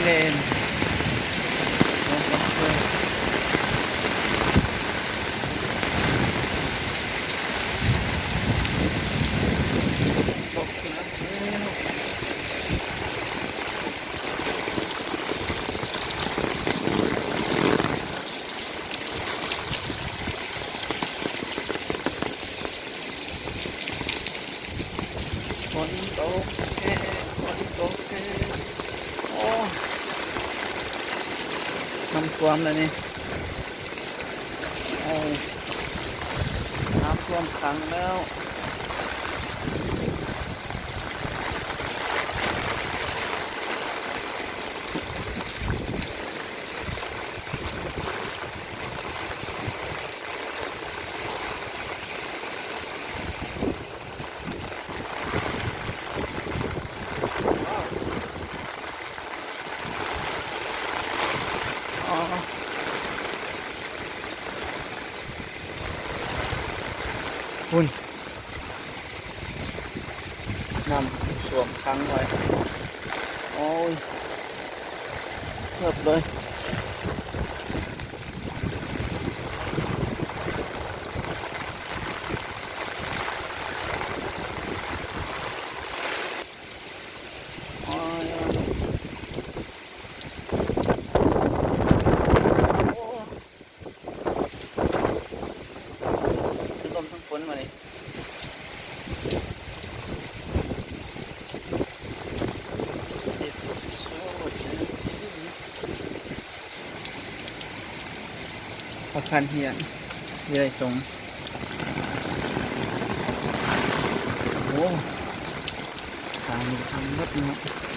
ແມ່ນ ຝົນຕົກແທ້ ຝົນຕົກແທ້ ໂອ້ ນ້ຳຖ້ວມແລ້ວນີ້ ໂອ້ ນ້ຳຖ້ວມຂັງແລ້ວ. ພຸ້ນ ນ້ຳຖ້ວມຂັງໄວ້ ໂອ້ຍ ເກືອບເລີຍ. ຄືລົມທັງຝົນມື້ນີ້. It's so dirty. ພາຄານຮຽນ ວິໄລສົງ ໂອ້ ທາງນີ້ທຳເບິດເນາະ.